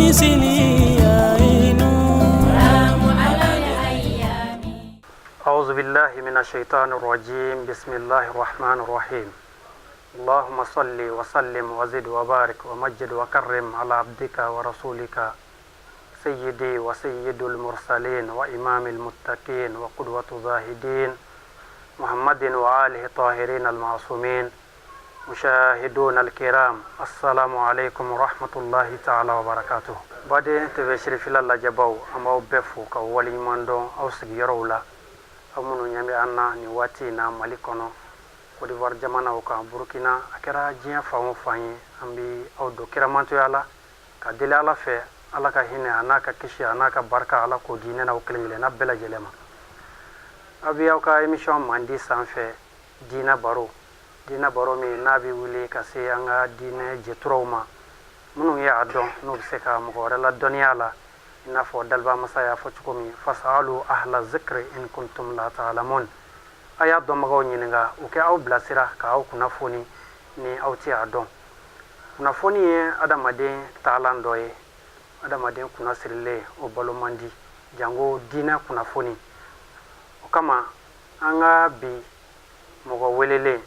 مثلي عين. أعوذ بالله من الشيطان الرجيم. بسم الله الرحمن الرحيم. اللهم صل وسلم وزد وبارك ومجد وكرم على عبدك ورسولك سيدي وسيد المرسلين وإمام المتقين وقدوة الزاهدين محمد وآله الطاهرين المعصومين. مشاهدون الكرام، السلام عليكم ورحمة الله تعالى وبركاته. Baden TV Sirifila lajɛbaw, an b'aw bɛɛ fo ka waleɲuman dɔn aw sigiyɔrɔw la, aw minnu ɲɛ bɛ an na nin waati in na Mali kɔnɔ, Côte d'Ivoire jamanaw kan, Burukina, a kɛra diɲɛ fan o fan ye, an bɛ aw don kiramantoya la ka deli Ala fɛ, Ala ka hinɛ a n'a ka kisi a n'a ka barika, Ala k'o di ne n'aw kelen kelenna bɛɛ lajɛlen ma. Aw bɛ aw ka émission mandi sanfɛ, Diinɛ Baro. Diinɛ Baro min n'a bɛ wuli ka se an ka diinɛ jɛturaw ma, minnu ye a dɔn, n'u bɛ se ka mɔgɔ wɛrɛ la dɔnniya la, i n'a fɔ daliba masa y'a fɔ cogo min: فاسألوا أهل الذكر إن كنتم لا تعلمون. A y'a dɔnbagaw ɲininka, u kɛ aw bilasira k'aw kunnafoni ni aw tɛ a dɔn. Kunnafoni ye adamaden taalan dɔ ye. Adamaden kunnasirilen, o balo man di, jango diinɛ kunnafoni. O kama, an ka bi mɔgɔ welelen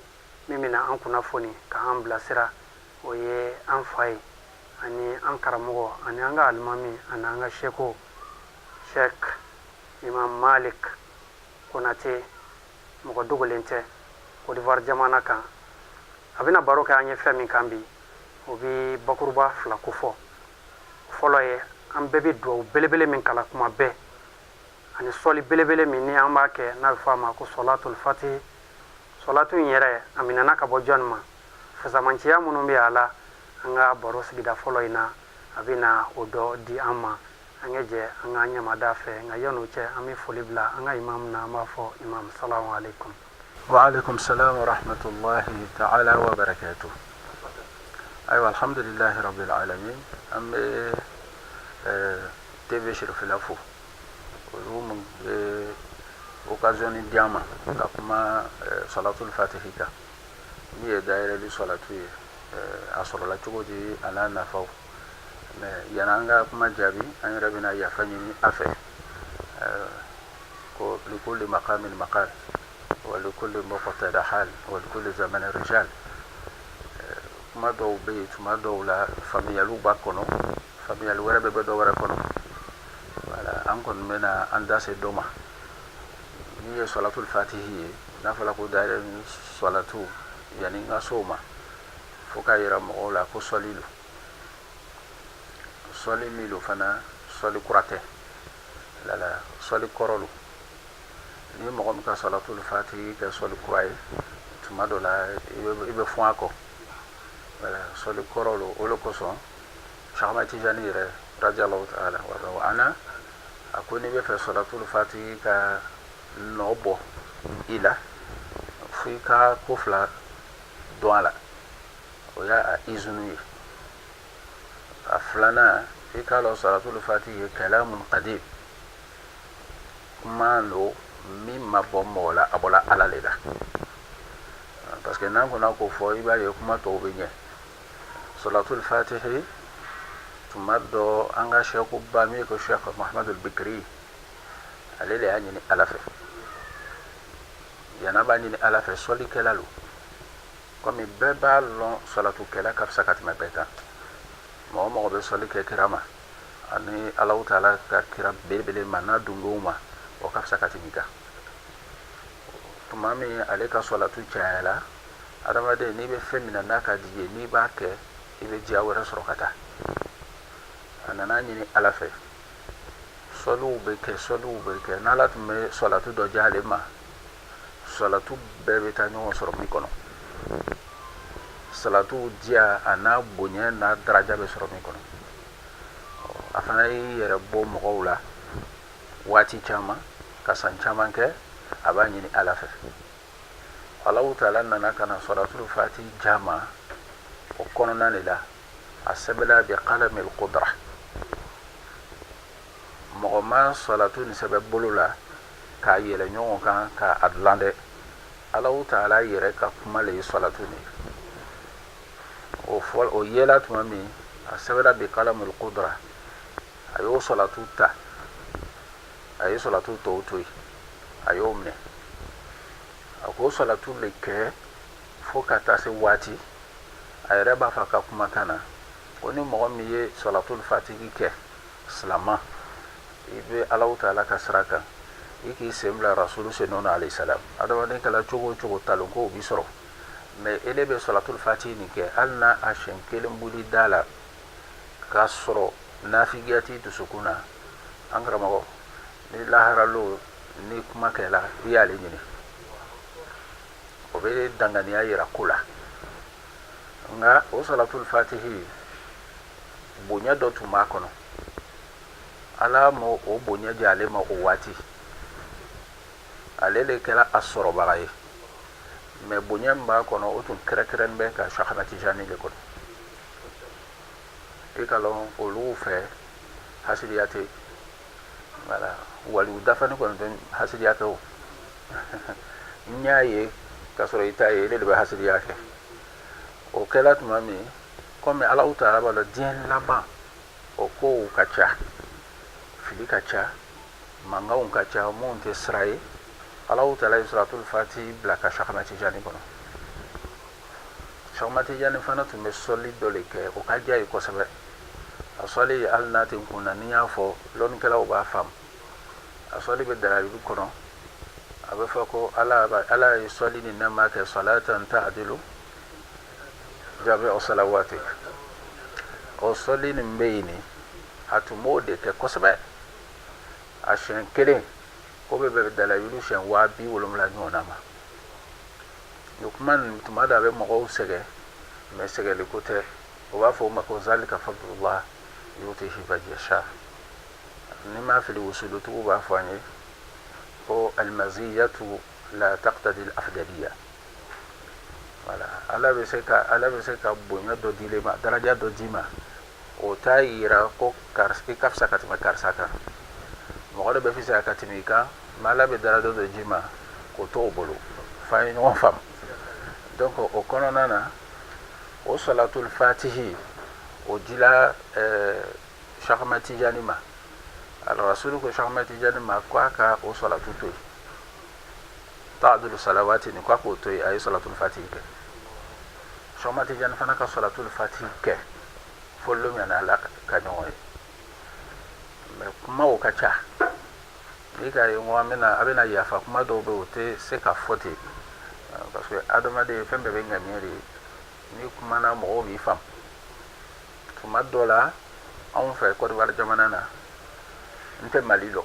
min bɛna an kunnafoni k'an bilasira, o ye an fa ye ani an karamɔgɔ ani an ka alimami ani an ka seko, Sheikh Imam Malik Konate. Mɔgɔ dogolen tɛ Côte d'Ivoire jamana kan. A bɛna baro kɛ an ye fɛn min kan bi, o bɛ bakuruba fila kofɔ. Fɔlɔ ye, an bɛɛ bɛ duwawu belebele min kalan kuma bɛɛ, ani sɔli belebele min ni an b'a kɛ, n'a bɛ fɔ a ma ko sɔlatul fatihi. Sɔlatu in yɛrɛ, a minɛna ka bɔ jɔni ma? Fasamanciya minnu bɛ a la, an ka baro sigida fɔlɔ in na, a bɛna o dɔ di an ma. An ka jɛ an ka ɲamada fɛ. Nka yan'o cɛ, an bɛ foli bila an ka imam na. An b'a fɔ: imam, salamu aleykum. وعليكم السلام ورحمة الله تعالى وبركاته. أيوة، الحمد لله رب العالمين. An bɛ TV Sirifila fo, olu mun bɛ occasion di an ma ka kuma salatul fatihi kan, min ye dayɛlɛli salatu ye, a sɔrɔla cogo di, a n'a nafaw. Mais yan'an ka kuma jaabi, an yɛrɛ bɛna yafa ɲini a fɛ ko لكل مقام مقال ولكل مقتدى حال ولكل زمن رجال. Kuma dɔw bɛ yen, tuma dɔw la faamuyaliw b'a kɔnɔ, faamuyali wɛrɛ bɛ bɔ dɔ wɛrɛ kɔnɔ. Wala an kɔni bɛna an da se dɔ ma min ye sɔlatul fatihi ye. N'a fɔra ko dayɛlɛ sɔlatu, yanni n ka s'o ma, fo k'a yira mɔgɔw la ko sɔli lo, sɔli min lo fana, sɔli kura tɛ lala, sɔli kɔrɔ lo. Ni mɔgɔ min ka sɔlatul fatihi kɛ sɔli kura ye, tuma dɔ la i bɛ fɔn a kɔ. Wala sɔli kɔrɔ lo. O le kosɔn Cheikh Ahmad Tijani yɛrɛ رضي الله تعالى عنه a ko n'i bɛ fɛ sɔlatul fatihi ka nɔ bɔ i la, fo i ka ko fila dɔn a la. O y'a a izunu ye. A filanan, i k'a lɔn sɔlatul fatihi ye كلام قديم, kuma lo min ma bɔ mɔgɔ la, a bɔla Ala le la. Parce que n'an kɔnna k'o fɔ, i b'a ye kuma tɔw bɛ ɲɛ. Sɔlatul fatihi, tuma dɔ an ka sɛkuba min ye ko Cheikh Muhamadul Bikiri, ale le y'a ɲini Ala fɛ. Yan'a b'a ɲini Ala fɛ, sɔlikɛla lo. Komi bɛɛ b'a lɔn, sɔlatukɛla ka fisa ka tɛmɛ bɛɛ kan. Mɔgɔ mɔgɔ bɛ sɔli kɛ kira ma ani Alahu taala ka kira belebele ma n'a dungew ma, o ka fisa ka tɛmɛ i kan. Tuma min ale ka sɔlatu cayala, adamaden n'i bɛ fɛn min na n'a ka di i ye, n'i b'a kɛ, i bɛ diya wɛrɛ sɔrɔ ka taa. A nana ɲini Ala fɛ, sɔliw bɛ kɛ, sɔliw bɛ kɛ, n'Ala tun bɛ sɔlatu dɔ di ale ma, sɔlatu bɛɛ bɛ taa ɲɔgɔn sɔrɔ min kɔnɔ, salatu diya a n'a bonya n'a daraja bɛ sɔrɔ min kɔnɔ. A fana y'i yɛrɛ bɔ mɔgɔw la waati caman, ka san caman kɛ a b'a ɲini Ala fɛ. Alahu taala nana ka na sɔlatul fati jama o kɔnɔna de la. A sɛbɛla بقلم القدرة. Mɔgɔ ma sɔlatu nin sɛbɛ bolo la k'a yɛlɛ ɲɔgɔn kan k'a dilan dɛ. Alahu taala yɛrɛ ka kuma le ye sɔlatu nin ye. O fɔ o yela tuma min, a sɛbɛla بقلم القدرة. A y'o salatu ta, a ye salatu tɔw to yen, a y'o minɛ. A k'o salatu le kɛ fo ka taa se waati a yɛrɛ b'a fɔ a ka kumakan na ko ni mɔgɔ min ye salatul fatigi kɛ silama, i bɛ Alahu taala ka sira kan, i k'i sen bila rasulu sen nɔ na alayhi salam. Adamaden kɛla cogo o cogo, talonkow b'i sɔrɔ, mais ele bɛ salatul fatigi nin kɛ, hali n'a a siɲɛ kelen boli da la k'a sɔrɔ nafigiya t'i dusukun na, an karamɔgɔ, ni lahara lo ni kuma kɛla, i y'ale ɲini, o bɛ danganiya yira ko la. Nka o salatul fatihi, bonya dɔ tun b'a kɔnɔ. Ala ma o bonya di ale ma o waati, ale de kɛra a sɔrɔbaga ye. Mais bonya min b'a kɔnɔ, o tun kɛrɛnkɛrɛnnen bɛ ka Shahana Tijani de kɔnɔ. I ka lɔn, olu fɛ hasidiya tɛ. Wala waliw dafani kɔni tɛ hasidiya kɛ. O n y'a ye k'a sɔrɔ i t'a ye, ele de bɛ hasidiya kɛ. O kɛla tuma min, komi Alahu taala b'a dɔn diɲɛ laban o kow ka ca, fili ka ca, mankanw ka ca, minnu tɛ sira ye, Alahu taala ye suratul fati bila ka Shahana Tijani kɔnɔ. Shahana Tijani fana tun bɛ sɔli dɔ de kɛ, o ka diya ye kosɛbɛ. A sɔli, hali n'a tɛ n kun na, ni n y'a fɔ, lɔnnikɛlaw b'a faamu. A sɔli bɛ dalayilu kɔnɔ. A bɛ fɔ ko Ala ye sɔli ni nɛɛma kɛ salatan ta'dilu jami'u salawati. O sɔli nin bɛ yen nin, a tun b'o de kɛ kosɛbɛ. A siɲɛ kelen ko bɛ bɛn dalayilu siɲɛ 70000 ɲɔgɔnna ma. Nin kuma nin, tuma dɔ a bɛ mɔgɔw sɛgɛn, mais sɛgɛli ko tɛ. O b'a fɔ o ma ko zalika fadlullah yutihi man yasha. Ni m'a fili, wusulutigiw b'a fɔ an ye ko almaziyatu la taqtadi al-afdaliya. Wala Ala bɛ se ka bonya dɔ di ma, daraja dɔ d'i ma, o t'a yira ko karisa, i ka fisa ka tɛmɛ karisa kan. Mɔgɔ dɔ bɛ fisaya ka tɛmɛ i kan, mais Ala bɛ daraja dɔ d'i ma k'o to o bolo. F'an ye ɲɔgɔn faamu. Donc o kɔnɔna na, o salatul fatihi, o dila Shahama Tijani ma. Rasulu ko Shahama Tijani ma ko a ka o salatu to yen, ta'dilu salawati ni, ko a k'o to yen. A ye salatul fatihi kɛ. Shahama Tijani fana ka salatul fatihi kɛ fo lon min na Ala ka ɲɔgɔn ye. Mais kumaw ka ca. N'i k'a ye n ko an bɛna, a bɛna yafa, kuma dɔw bɛ yen, o tɛ se ka fɔ ten, parce que adamaden fɛn bɛɛ bɛ ŋaniya de ye. N'i kumana, mɔgɔw b'i faamu. Tuma dɔ la, anw fɛ Côte d'Ivoire jamana na, n tɛ Mali dɔn,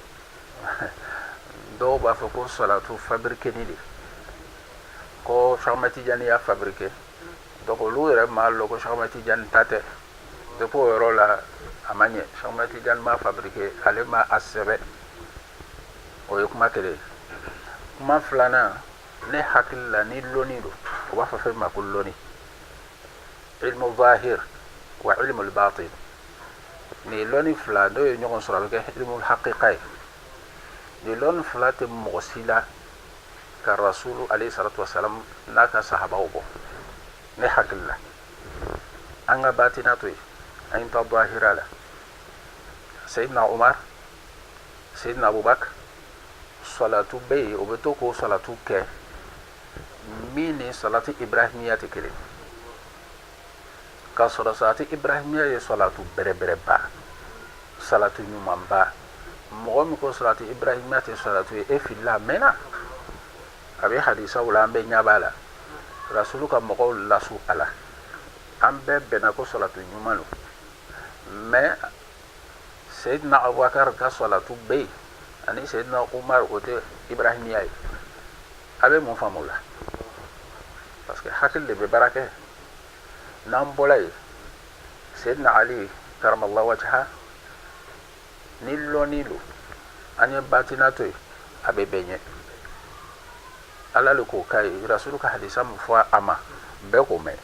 dɔw b'a fɔ ko salatu fabriqué ni de, ko Cheikhna Tidiane y'a fabriqué. Donc olu yɛrɛ m'a lɔn ko Cheikhna Tidiane ta tɛ. Depuis o yɔrɔ la, a ma ɲɛ. Cheikhna Tidiane m'a fabriqué, ale ma a sɛbɛ. O ye kuma kelen ye. Kuma filanan, ne hakili la, ni lɔnni don, o b'a fɔ fɛn min ma ko lɔnni, ilmu zahir wa ilmu batin, nin lɔnni fila n'o ye ɲɔgɔn sɔrɔ, a bɛ kɛ ilmu haqiqa ye. Nin lɔnni fila tɛ mɔgɔ si la ka rasulu alayhi salatu wasalam n'a ka sahabaw bɔ. Ne hakili la, an ka batina to yen, an ye taa zahira la. Seyidina Umar, Seyidina Abubakar, salatu bɛ yen, o bɛ to k'o salatu kɛ min ni salatu ibrahimiya tɛ kelen, k'a sɔrɔ salatu ibrahimiya ye salatu bɛrɛbɛrɛba, salatu ɲumanba. Mɔgɔ min ko salatu ibrahimiya tɛ salatu ye, e filila. A mɛnna, a bɛ hadisaw la, an bɛɛ ɲɛ b'a la, rasulu ka mɔgɔw lasu a la, an bɛɛ bɛnna ko salatu ɲuman don. Mais Seyidina Abubakar ka salatu bɛ yen ani Seyidina Umar, o tɛ ibrahimiya ye. A bɛ mun faamu o la? Parce que hakili de bɛ baara kɛ. N'an bɔra yen, Seyidina Ali karamallahu wajha, ni lɔnni don, an ye batina to yen, a bɛ bɛn ɲɛ. Ala le k'o k'a ye. Rasulu ka hadisa min fɔ a ma, bɛɛ k'o mɛn.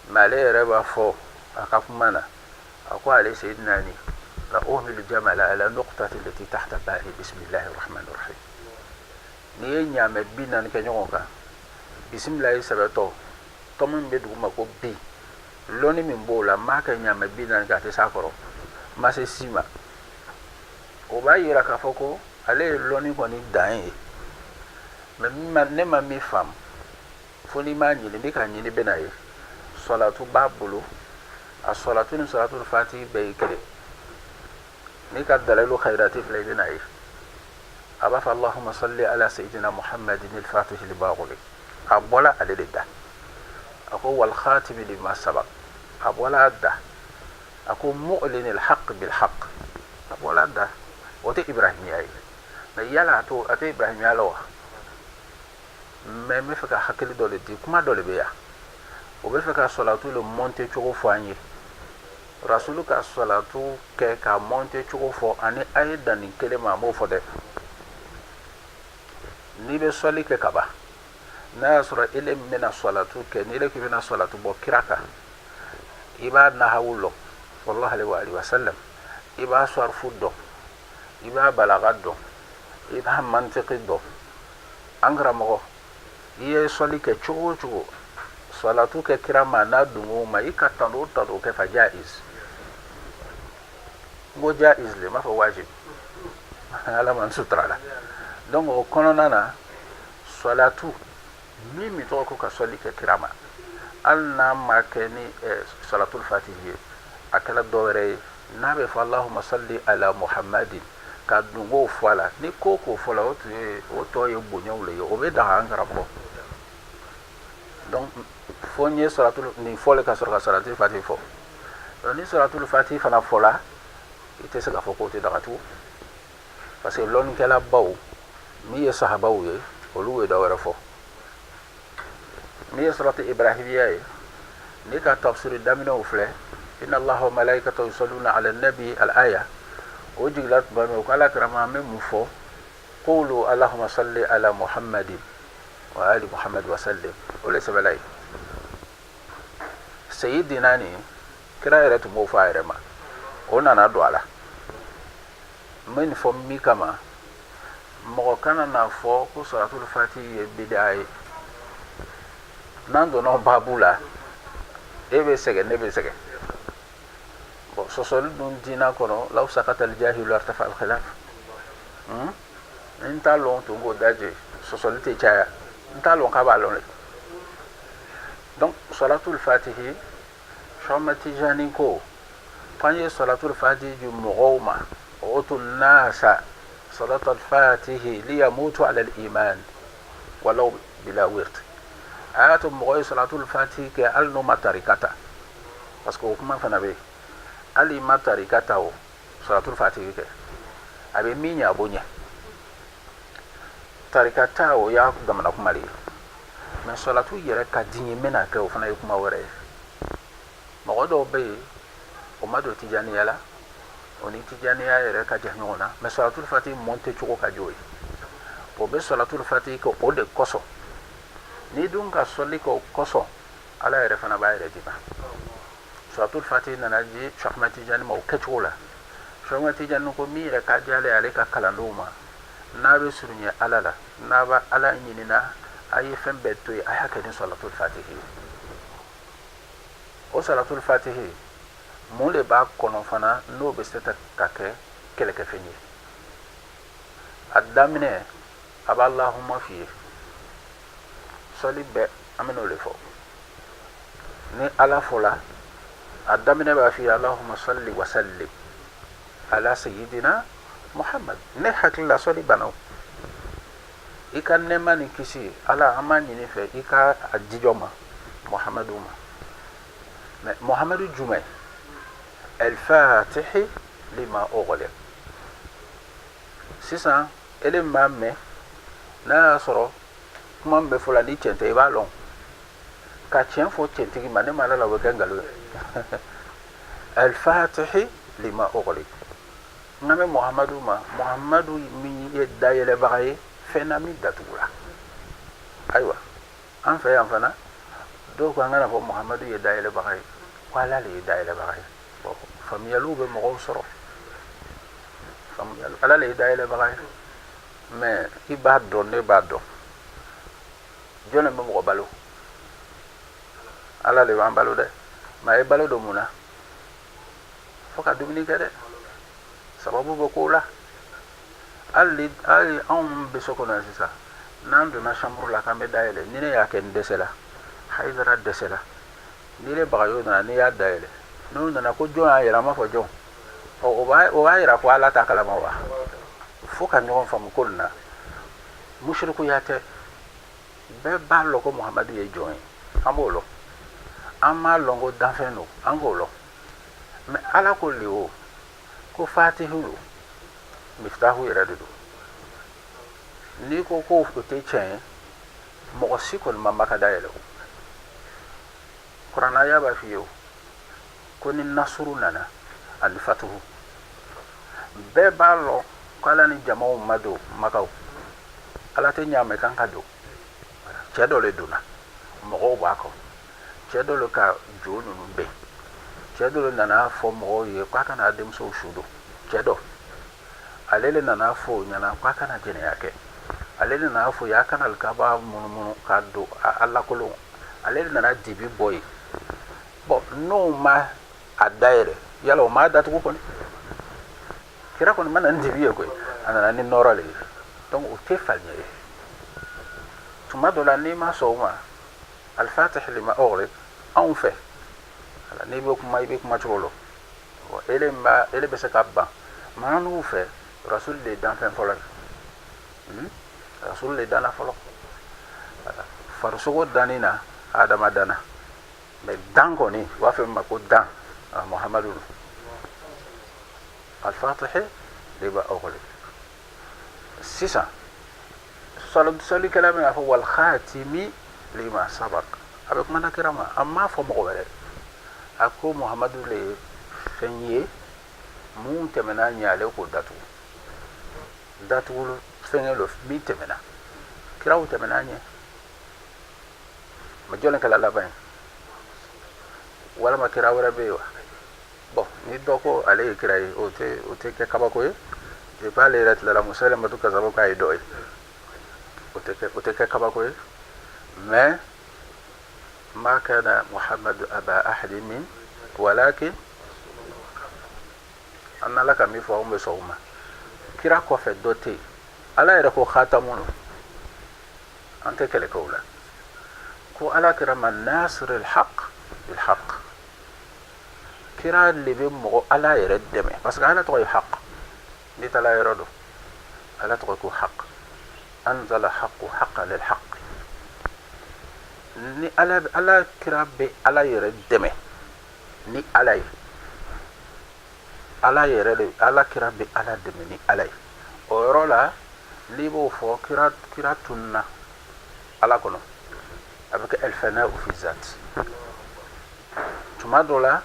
Mais ale yɛrɛ b'a fɔ a ka kuma na, a ko ale Seyidina ni la uhmilu jamala ala nuqtati lati tahta ba'i bismillahi rahmani rahim. N'i ye ɲaamɛ 40 kɛ ɲɔgɔn kan, bisimilayi sɛbɛtɔ, tɔmɔ min bɛ dugu ma ko bi, lɔnni min b'o la, n b'a kɛ ɲaamɛ 40 kɛ, a tɛ s'a kɔrɔ. Ma se si ma. O b'a yira k'a fɔ ko ale ye lɔnni kɔni dan ye, mais ne ma min faamu, fo n'i m'a ɲini, n'i k'a ɲini bɛna ye. Sɔlatu b'a bolo, a sɔlatu ni sɔlatu fati bɛɛ ye kelen. N'i ka Dalayilu Khayrati filɛ, i bɛna ye a b'a fɔ: "Allahumma salli ala sayyidina Muhammadin al-fatihi lima ughliq." A bɔla ale de da. A ko: "Wal khatimi lima sabaq." A bɔla a da. A ko: "Mu'lin al-haqq bil haqq." A bɔla a da. O tɛ Ibrahimiya ye, mais yala a to a tɛ Ibrahimiya la wa? Mais n bɛ fɛ ka hakili dɔ de di. Kuma dɔ de bɛ yan, o bɛ fɛ ka sɔlatu le monter cogo fɔ an ye. Rasulu ka sɔlatu kɛ ka monter cogo fɔ, ani a ye dan nin kelen ma, a m'o fɔ dɛ. N'i bɛ sɔli kɛ ka ban, n'a y'a sɔrɔ ele min bɛna sɔlatu kɛ, ni ele k'i bɛna sɔlatu bɔ kira kan, i b'a nahawu lɔn, sallallahu alaihi wa sallam, i b'a sɔrifu dɔn, i b'a balaga dɔn, i b'a mantiki dɔn, an karamɔgɔ, i ye sɔli kɛ cogo o cogo, sɔlatu kɛ kira ma n'a dungo ma, i ka tando o tando kɛ, fa jaiz. N ko jaiz le, n b'a fɔ wajib. Ala ma n sutura la. Donc o kɔnɔna na, sɔlatu min tɔgɔ ko ka sɔli kɛ kira ma, hali n'a ma kɛ ni salatul fatihi ye, a kɛra dɔ wɛrɛ ye, n'a bɛ fɔ "Allahumma salli ala Muhammadin", ka dungow fɔ a la, ni ko k'o fɔ la, o tun ye o tɔ ye bonyaw le ye, o bɛ daga, an karamɔgɔ. Donc fo n ye salatul nin fɔli ka sɔrɔ ka salatul fatihi fɔ. Donc ni salatul fatihi fana fɔla, i tɛ se k'a fɔ k'o tɛ daga tugun, parce que lɔnnikɛla baw min ye sahabaw ye, olu ye dɔ wɛrɛ fɔ. Min ye salatu ibrahimiya ye, n'i ka tafsiri daminɛw filɛ, "Inna Allaha wa malaikatahu yusalluna ala nabi", al aya o jigila tuma min, o ko ala karama, an bɛ mun fɔ? "Qulu Allahumma salli ala Muhammadin wa ali Muhammad wa sallim." O le sɛbɛla ye seyidina nin, kira yɛrɛ tun b'o fɔ a yɛrɛ ma, o nana don a la. N bɛ nin fɔ min kama, mɔgɔ kana n'a fɔ ko salatul fati ye bida ye. N'an donna o baabu la, e bɛ sɛgɛn, ne bɛ sɛgɛn. Bon, sɔsɔli dun diina kɔnɔ, law sakata aljahilu artafa alkhilaf. N t'a lɔn tun k'o daje, sɔsɔli tɛ caya. N t'a lɔn k'a b'a lɔn le. Donc salatul fatihi, Sɔma Tijani ko k'an ye salatul fatihi di mɔgɔw ma, utu nasa salatul fatihi liyamutu ala al-iman walaw bila wird. A y'a to mɔgɔ ye salatul fatihi kɛ, hali n'o ma tarika ta, parce que o kuma fana bɛ yen, hali i ma tarika ta, o salatul fatihi kɛ, a bɛ min ɲɛ, a b'o ɲɛ. Tarika ta, o y'a damana kuma de ye, mais salatu yɛrɛ ka di n ye, n bɛna kɛ, o fana ye kuma wɛrɛ ye. Mɔgɔ dɔw bɛ yen, o ma don tijaniya la, o ni tijaniya yɛrɛ ka jan ɲɔgɔn na, mais salatul fatihi monter cogo ka di o ye, o bɛ salatul fatihi kɛ o de kosɔn. N'i dun ka sɔli kɛ o kosɔn, ala yɛrɛ fana b'a yɛrɛ d'i ma. Salatul fatihi nana di Sahma Tijani ma o kɛcogo la. Sahma Tijani ko min yɛrɛ ka di ale ye, ale ka kalandenw ma, n'a bɛ surunya ala la, n'a bɛ ala ɲinina, a ye fɛn bɛɛ to yen, a y'a kɛ ni salatul fatihi ye. O salatul fatihi, mun de b'a kɔnɔ fana n'o bɛ se ka kɛ kɛlɛkɛfɛn ye? A daminɛ, a b'a Allahumma f'i ye. Sɔli bɛɛ, an bɛn'o de fɔ. Ni ala fɔla, a daminɛ b'a f'i ye: "Allahumma salli wa sallim ala sayyidina Muhammad." Ne hakili la, sɔli banna. O i ka nɛɛma ni kisi, ala, an b'a ɲini fɛ i ka a jijɔ ma, Muhammadu ma. Mais Muhammadu jumɛn? El fatihi lima ughliq. Sisan ele min b'a mɛn, n'a y'a sɔrɔ kuma min bɛ fɔ la ni tiɲɛ tɛ, i b'a lɔn ka tiɲɛ fɔ tiɲɛtigi ma. Ne ma ala la, o bɛ kɛ nkalon ye. El fatihi lima ughliq, n ka bɛ Muhammadu ma, Muhammadu min ye dayɛlɛbaga ye fɛn na min datugura. Ayiwa, an fɛ yan fana, dɔw ko an kana fɔ Muhammadu ye dayɛlɛbaga ye, ko ala le ye dayɛlɛbaga ye. Bon, faamuyaliw bɛ mɔgɔw sɔrɔ. Faamuyali, ala le ye dayɛlɛbaga ye, mais i b'a dɔn, ne b'a dɔn, jɔn de bɛ mɔgɔ balo? Ala de b'an balo dɛ. Mais a ye balo don mun na? Fo ka dumuni kɛ dɛ, sababu bɛ kow la. Hali hali anw bɛ so kɔnɔ yan sisan, n'an donna chambre la k'an bɛ dayɛlɛ, ni ne y'a kɛ n dɛsɛla, Hayidara dɛsɛla, ni ne Bagayo nana, n'i y'a dayɛlɛ, n'o nana ko jɔn y'a yɛlɛ, an b'a fɔ jɔn. Ɔ, o b'a yira ko Ala t'a kalama wa. Fo ka ɲɔgɔn faamu ko nin na, musirikuya tɛ. Bɛɛ b'a lɔn ko Muhamadu ye jɔn ye, an b'o lɔn. An m'a lɔn ko danfɛn don, an k'o lɔn. Mɛ Ala ko le o ko fatihu don, miftahu yɛrɛ de don. N'i ko ko o tɛ tiɲɛ ye, mɔgɔ si kɔni ma Maka dayɛlɛ. O kuranaya b'a f'i ye o ko ni nasuru nana ani fatuhu, bɛɛ b'a lɔn ko Ala ni jamaw ma don Makaw. Ala tɛ ɲaamɛ kan ka don. Cɛ dɔ le donna, mɔgɔw b'a kɔ. Cɛ dɔ le ka jo ninnu bɛn. Cɛ dɔ le nana fɔ mɔgɔw ye k'a kana denmusow su don. Cɛ dɔ ale le nana fɔ o ɲɛna k'a kana jɛnɛya kɛ. Ale le nana fɔ ye a kana alikaba munumunu k'a don a lakolon. Ale le nana dibi bɔ yen. Bɔn, n'o ma a dayɛlɛ, yala o ma datugu kɔni, kira kɔni ma na ni dibi ye koyi, a nana ni nɔrɔ le ye. Donc o tɛ faliɲɛ ye. Tuma dɔ la, n'i ma sɔn o ma, alfatih lima ughliq, anw fɛ n'i bɛ kuma, i bɛ kuma cogo lɔ. Ele ma ele bɛ se ka ban maa n'u fɛ. Rasul de ye danfɛn fɔlɔ ye. Rasul de danna fɔlɔ. Farisogo danni na, Adama danna, mɛ dan kɔni, u b'a fɔ min ma ko dan, Muhamadu don. Alfatih lima ughliq. Sisan sɔlikɛla bɛna fɔ wal khatimi lima sabaq. A bɛ kuma na kira ma, a m'a fɔ mɔgɔ wɛrɛ. A ko Muhamadu le ye fɛn ye mun tɛmɛna ɲɛ, ale k'o datugu. Datugu fɛngɛ lo min tɛmɛna, kiraw tɛmɛna ɲɛ. Ma jɔn kɛla laban ye? Walama kira wɛrɛ bɛ yen wa? Bɔn, ni dɔ ko ale ye kira ye, o tɛ kɛ kabako ye. Depuis ale yɛrɛ tilala Musayilamatu kasabu k'a ye dɔ ye, o tɛ kɛ kabako ye. Mais ma kana Muhammadu aba ahadi min walakin, an n'Ala ka min fɔ, anw bɛ sɔn o ma. Kira kɔfɛ dɔ tɛ yen. Ala yɛrɛ ko khatamu don, an tɛ kɛlɛ kɛ o la. Ko Ala kira ma nasir alhaq bilhaq. Kira le bɛ mɔgɔ Ala yɛrɛ dɛmɛ, parce que Ala tɔgɔ ye haq. N'i taara yɔrɔ dɔ, Ala tɔgɔ ko haq. Anzala haqu haqa lil haq. Ni Ala kira bɛ Ala yɛrɛ dɛmɛ ni Ala ye, Ala yɛrɛ de, Ala kira bɛ Ala dɛmɛ ni Ala ye. O yɔrɔ la, n'i b'o fɔ, kira tununa Ala kɔnɔ, a bɛ kɛ alfana'u fi zat. Tuma dɔ la,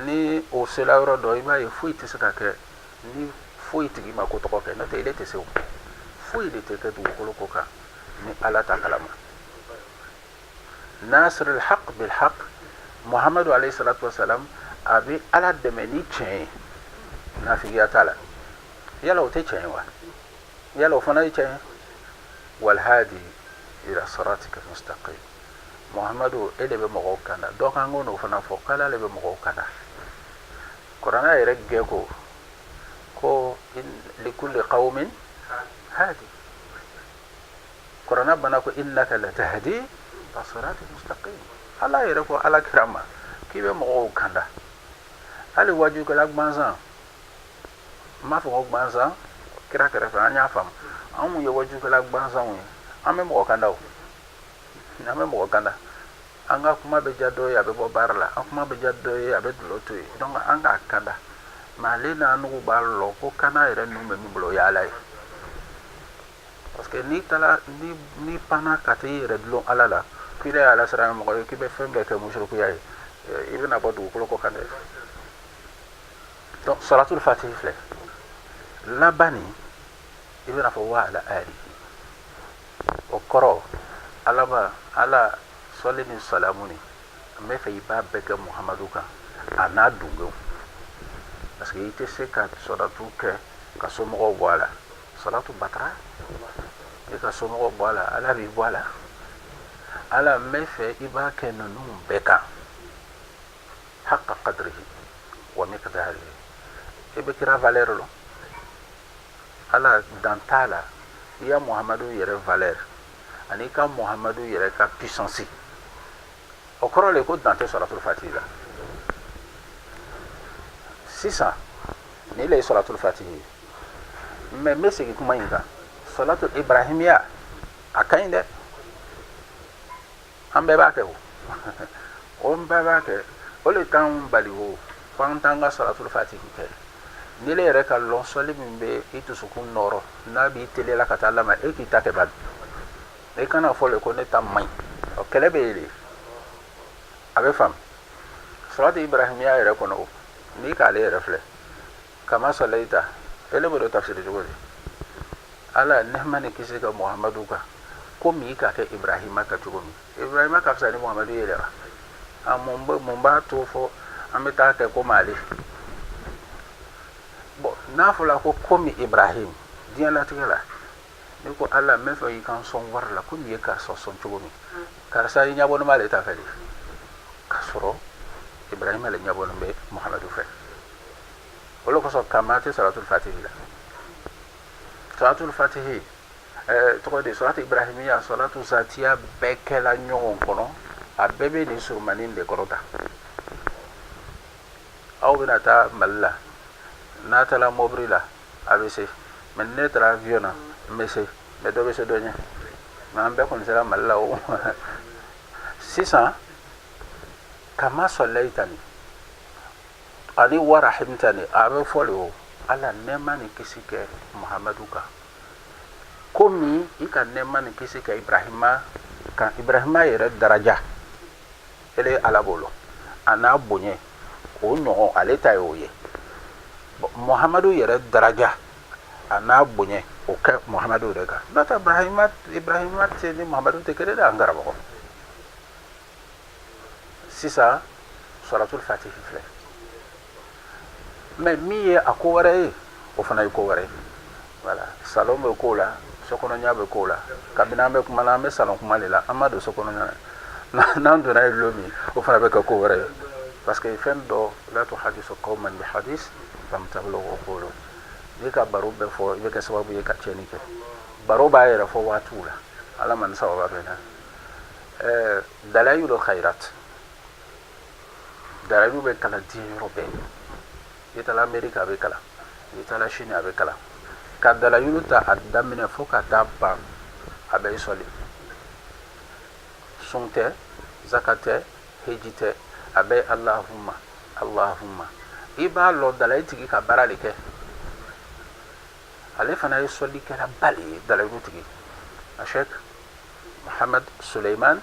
ni o sela yɔrɔ dɔ, i b'a ye foyi tɛ se ka kɛ ni foyi tigi ma ko tɔgɔ kɛ. N'o tɛ, ile tɛ se o. Foyi de tɛ kɛ dugukolo ko kan ni Ala ta kalama. Nasir alhaq bilhaq, Muhammadu alayhi salatu wasalam, a bɛ Ala dɛmɛ ni tiɲɛ ye, nafigiya t'a la. Yala o tɛ tiɲɛ ye wa? Yala o fana ye tiɲɛ ye? Walhadi ila siratika mustaqim. Muhammadu, e de bɛ mɔgɔw kanda. Dɔ kan ko n'o fana fɔ k'Ala de bɛ mɔgɔw kanda. Kuranɛ yɛrɛ gɛ ko likulli qawmin hadi. Kuranɛ bana ko innaka latahdi ila siratin mustaqim. Ala yɛrɛ ko Ala kira ma k'i bɛ mɔgɔw kanda. Hali wajukɛla gansan, n m'a fɔ ko gansan kira kɛrɛfɛ, an y'a faamu. An mun ye wajukɛla gansanw ye, an bɛ mɔgɔ kanda o, an bɛ mɔgɔ kanda. An ka kuma bɛ diya dɔ ye, a bɛ bɔ baara la. An kuma bɛ diya dɔ ye, a bɛ dulɔ to yen. Donc an k'a kanda. Mais ale n'a nugu b'a lɔ ko kanda yɛrɛ nun bɛ min bolo, o ye Ala ye. Parce que n'i taara ni panna ka t'i yɛrɛ dulon Ala la, k'i ye Ala siran mɔgɔ ye, k'i bɛ fɛn bɛɛ kɛ musirikuya ye, i bɛna bɔ dugukolo kɔ kan dɛ. Donc salatul fatihi filɛ laban nin, i bɛna fɔ wa ala alihi. O kɔrɔ, Ala ma Ala sɔli ni salamu ni n bɛ fɛ i b'a bɛɛ kɛ Muhamadu kan, a n'a dungew. Parce que i tɛ se ka salatu kɛ ka somɔgɔw bɔ a la. Salatu batara, i ka somɔgɔw bɔ a la, Ala b'i bɔ a la. Ala, n bɛ fɛ i b'a kɛ ninnu bɛɛ kan, haqa qadrihi wa. miqdarihi. I bɛ kira valeur lɔn, Ala dan t'a la. I ya Muhamadu yɛrɛ valeur ani i ka Muhamadu yɛrɛ ka puissance, o kɔrɔ le ko dan tɛ sɔlatul fatihi la. Sisan nin le ye sɔlatul fatihi ye. Mais n bɛ segin kuma in kan, sɔlatul ibrahimiya a ka ɲi dɛ, an bɛɛ b'a kɛ. O an bɛɛ b'a kɛ, o le t'anw bali o ko an t'an ka sɔlatul fatihi kɛ. Ni le yɛrɛ ka lɔn sɔli min bɛ i dusukun nɔrɔ, n'a b'i teliya la ka taa Ala ma, e k'i ta kɛ bani. I kana fɔ le ko ne ta man ɲi, o kɛlɛ bɛ yen de. A bɛ faamu sɔlatu ibrahimiya yɛrɛ kɔnɔ, o n'i k'ale yɛrɛ filɛ, kama sɔlayita, ele b'o tafsiri cogo di? Ala nɛɛma ni kisi ka Muhamadu kan komi i k'a kɛ Ibrahima kan cogo min. Ibrahima ka fisa ni Muhamadu ye dɛ wa? A mun b'a to fɔ an bɛ taa kɛ komi ale? Bon, n'a fɔla ko komi Ibrahim, diɲɛlatigɛ la, ne ko Ala, n bɛ fɛ i ka n sɔn wari la komi i ye karisa sɔn cogo min. Karisa i ɲabɔlen b'ale ta fɛ de, k'a sɔrɔ Ibrahima le ɲabɔlen bɛ Muhamadu fɛ. O le kosɔn kama tɛ salatul fatihi la. Salatul fatihi tɔgɔ de salatu ibrahimiya, salatu zatiya bɛɛ kɛla ɲɔgɔn kɔnɔ, a bɛɛ bɛ nin surumanin de kɔrɔ ta. Aw bɛna taa Mali la, n'a taara mobili la a bɛ se, mais ne taara avion na n bɛ se, mais dɔ bɛ se dɔ ɲɛ, mais an bɛɛ kɔni sera Mali la. O sisan kama sɔlayita nin ani warahimta nin, a bɛ fɔ le o Ala nɛɛma ni kisi kɛ Muhamadu kan komi i ka nɛɛma ni kisi kɛ Ibrahima kan. Ibrahima yɛrɛ daraja ele Ala bolo a n'a bonya, o ɲɔgɔn ale ta ye o ye. Muhamadu yɛrɛ daraja a n'a bonya, o kɛ Muhamadu yɛrɛ kan. N'o tɛ, Ibrahima tɛ ni Muhamadu tɛ kelen dɛ, an karamɔgɔ. Sisan sɔlatul fatihi filɛ, mais min ye a ko wɛrɛ ye, o fana ye ko wɛrɛ ye. Voilà, salon bɛ ko la, sokɔnɔnya bɛ ko la. Kabini an bɛ kuma na, an bɛ salon kuma de la, an ma don sokɔnɔnya na. N'an donna yen lon min, o fana bɛ kɛ ko wɛrɛ ye, parce que fɛn dɔ la tuhadisu qawman bi hadis lam tablugh uqulu. N'i ka baro bɛɛ fɔ, i bɛ kɛ sababu ye ka tiɲɛni kɛ. Baro b'a yɛrɛ fɔ waatiw la. Ala ma ni sababa bɛ na. Dalailul khairat, dalayilu bɛ kalan diɲɛ yɔrɔ bɛɛ. I taara Amerika, a bɛ kalan. I taara Chine, a bɛ kalan. Ka dalayilu ta a daminɛ fo ka taa ban, a bɛ sɔli. Sun tɛ, zaka tɛ, heji tɛ, a bɛ Allahumma Allahumma. I b'a lɔn dalayi tigi ka baara de kɛ. Ale fana ye sɔlikɛlaba le ye, dalayilu tigi, a Sheikh Muhammad Suleiman.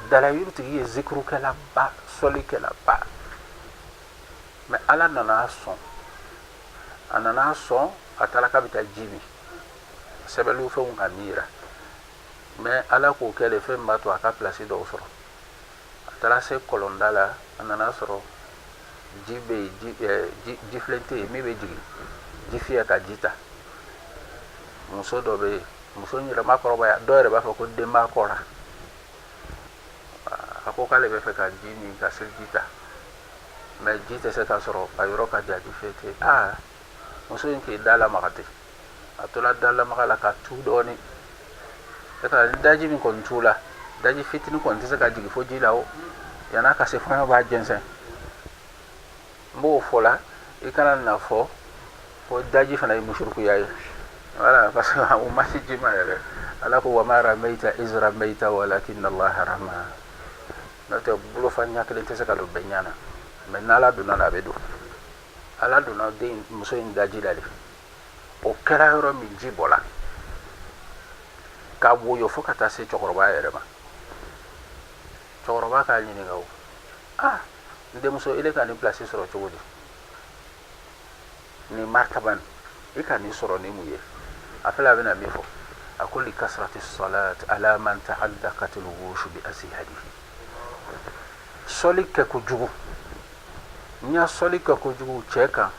Dalayilu tigi ye zikirukɛlaba, sɔlikɛlaba. Mais Ala nana a sɔn, a nana a sɔn, a taara k'a bɛ taa ji min, sɛbɛnni fɛnw ka min yira. Mais Ala k'o kɛ de fɛn min b'a to a ka pilasi dɔw sɔrɔ. A taara se kɔlɔnda la, a nana sɔrɔ ji bɛ yen, ji jifilen tɛ yen min bɛ jigin ji fiyɛ ka ji ta. Muso dɔ bɛ yen, muso in yɛrɛ ma kɔrɔbaya, dɔw yɛrɛ b'a fɔ ko den b'a kɔ la. A ko k'ale bɛ fɛ ka ji min, ka seliji ta, mais ji tɛ se ka sɔrɔ, a yɔrɔ ka jan, ji fiyɛ tɛ. Aa, muso in k'i da lamaga ten, a tola da lamaga la ka tu dɔɔnin. E ka ni daji min kɔni tu la, daji fitinin kɔni tɛ se ka jigin fo ji la. O yann'a ka se fɔɲɔ b'a jɛnsɛn. N b'o fɔ la, i kana na fɔ ko daji fana ye musurukuya ye. Voilà, parce que o ma se ji ma yɛrɛ. Ala ko wama ramaita iz ramaita walakinna Allaha rama. N'o tɛ, bolofa ɲɛ kelen tɛ se ka don bɛɛ ɲɛ na. Mais n'Ala donna la, a bɛ don. Ala donna den muso in daji la de. O kɛra yɔrɔ min, ji bɔla ka woyo fo ka taa se cɛkɔrɔba yɛrɛ ma. Cɛkɔrɔba k'a ɲininka o: ah, n denmuso, ile ka nin pilasi sɔrɔ cogo di? Nin martaba nin, i ka nin sɔrɔ ni mun ye? A filɛ, a bɛna min fɔ, a ko li kasrati salat ala man ta'allaqat al-wuhushu bi azhadihi. Sɔli kɛ kojugu, n ya sɔli kɛ kojugu cɛ kan,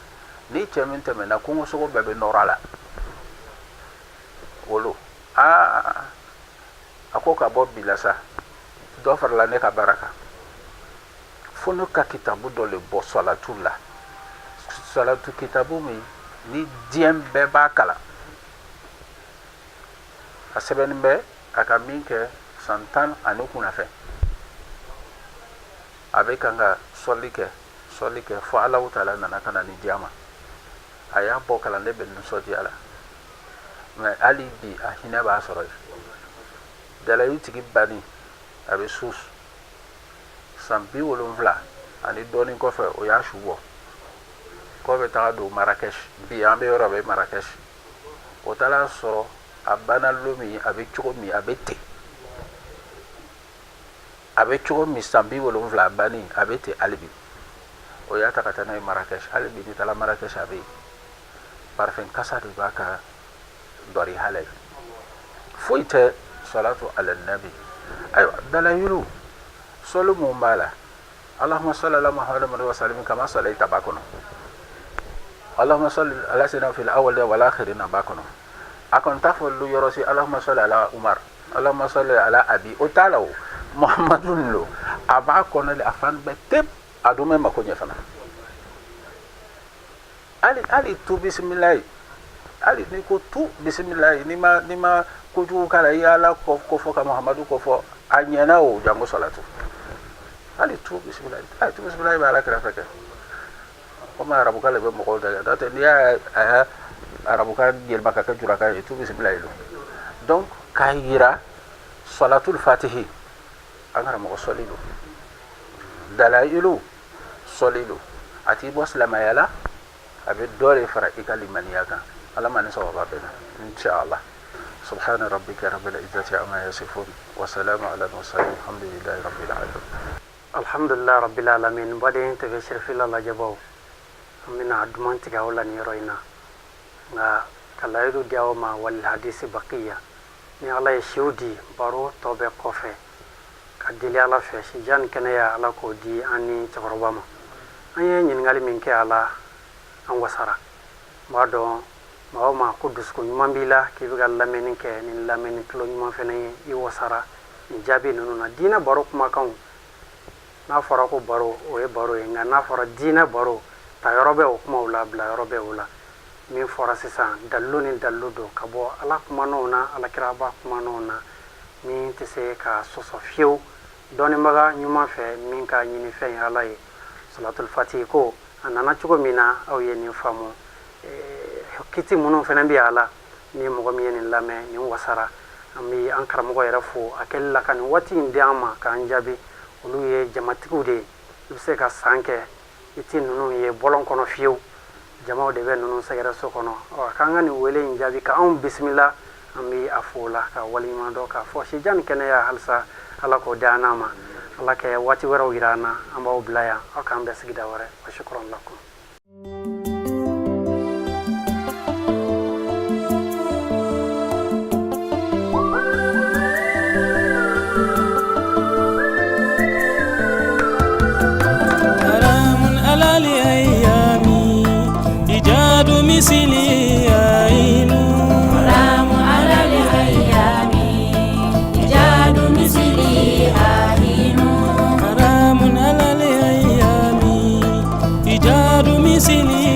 ni cɛ min tɛmɛna, kungosogo bɛɛ bɛ nɔrɔ a la. Wolo aa, a ko ka bɔ bi la sa, dɔ farala ne ka baara kan. Fo ne ka kitabu dɔ le bɔ salatu la, salatu kitabu min ni diɲɛ bɛɛ b'a kalan. A sɛbɛnni bɛ a ka min kɛ san 10 ani kunnafɛn, a bɛ kan ka sɔli kɛ, sɔli kɛ, fo Alahu taala nana ka na ni diya ma. A y'a bɔ kalanden bɛ nisɔndiya la, mɛ hali bi a hinɛ b'a sɔrɔ yen. Dalayi tigi banni, a bɛ su san 70 ani dɔɔnin kɔfɛ, o y'a su bɔ k'o bɛ taga don Marrakech. Bi an bɛ yɔrɔ bɛ Marrakech, o taara sɔrɔ a banna lon min, a bɛ cogo min, a bɛ ten, a bɛ cogo min san 70 a banni, a bɛ ten hali bi. O y'a ta ka taa n'a ye Marrakech. Hali bi n'i taara Marrakech, a bɛ yen. Parfum kasa de b'a ka dɔri halɛ ye, foyi tɛ salatu ala nabi. Ayiwa, dalayilu sɔli mun b'a la? Allahumma salli ala Muhammad wa sallim kama sallaita b'a kɔnɔ, Allahumma salli ala sayyidina fil awwalina wal akhirina b'a kɔnɔ. A kɔni t'a fɔ lu yɔrɔ si Allahumma salli ala Umar, Allahumma salli ala abi, o t'a la. O Muhammadu lo, a b'a kɔnɔ le, a fan bɛɛ tep, a dun bɛ mako ɲɛ fana. Hali tu bisimilayi, hali n'i ko tu bisimilayi, n'i ma kojugu k'a la, i y'Ala ko fɔ ka Muhammadu ko fɔ, a ɲɛna. O jango salatu, hali tu bisimilayi, hali tu bisimilayi bɛ Ala kɛrɛfɛ kɛ. Komi arabukan le bɛ mɔgɔw da, n'o tɛ n'i y'a a y'a arabukan yɛlɛma ka kɛ jurakan ye, tu bisimilayi don. Donc k'a yira salatul fatihi, an karamɔgɔ, sɔli don, dalayilu sɔli don, a t'i bɔ silamɛya la, a bɛ dɔ de fara i ka limaniya kan. Ala ma ni sababa bɛnna, inshallah. سبحان ربك رب العزة عما يصفون وسلام على المرسلين، الحمد لله رب العالمين. Alhamdulillah rabbil alamin. Baden tv sirifila lajɛbaw, an bɛna duman tigɛ aw la nin yɔrɔ in na, nka ka layidu di aw ma, wal hadisi baqiya. Ni Ala ye siw di, baro tɔ bɛ kɔfɛ. Ka deli Ala fɛ, sijan ni kɛnɛya, Ala k'o di an ni cɛkɔrɔba ma. An ye ɲininkali min kɛ a la, an wasara. N b'a dɔn maa o maa ko dusukun ɲuman b'i la k'i bɛ ka lamɛnni kɛ ni lamɛnni tulo ɲuman fɛnɛ ye, i wasara nin jaabi ninnu na. Diinɛ baro kumakanw, n'a fɔra ko baro, o ye baro ye, nka n'a fɔra diinɛ baro, ta yɔrɔ bɛ o kumaw la, bila yɔrɔ bɛ o la. Min fɔra sisan, dalilu ni dalilu don ka bɔ Ala kumanɔw na, Alakiraba kumanɔw na, min tɛ se ka sɔsɔ fiyewu dɔnnibaga ɲuman fɛ min ka ɲinifɛn ye Ala ye. Salatul fatihi ko a nana cogo min na, aw ye nin faamu. Kiti minnu fana bɛ a la, ni mɔgɔ min ye nin lamɛn, nin wasara. An bɛ an karamɔgɔ yɛrɛ fo a kɛli la ka nin waati in di an ma k'an jaabi. Olu ye jamatigiw de ye, i bɛ se ka san kɛ i ti ninnu ye bɔlɔn kɔnɔ fiyewu. Jamaw de bɛ ninnu sɛgɛrɛ so kɔnɔ. Ɔ k'an ka nin wele in jaabi ka anw bisimila, an bɛ a fo o la ka waleɲuman dɔn k'a fɔ sijan ni kɛnɛya halisa, Ala k'o di an n'a ma. Ala kɛ waati wɛrɛw yira an na. An b'aw bila yan, aw k'an bɛn sigida wɛrɛ. Wa shukran lakum. حرام على الأيام إيجاد مثلي عين. حرام على الأيام إيجاد مثلي آهين. حرام على الأيام إيجاد مثلي.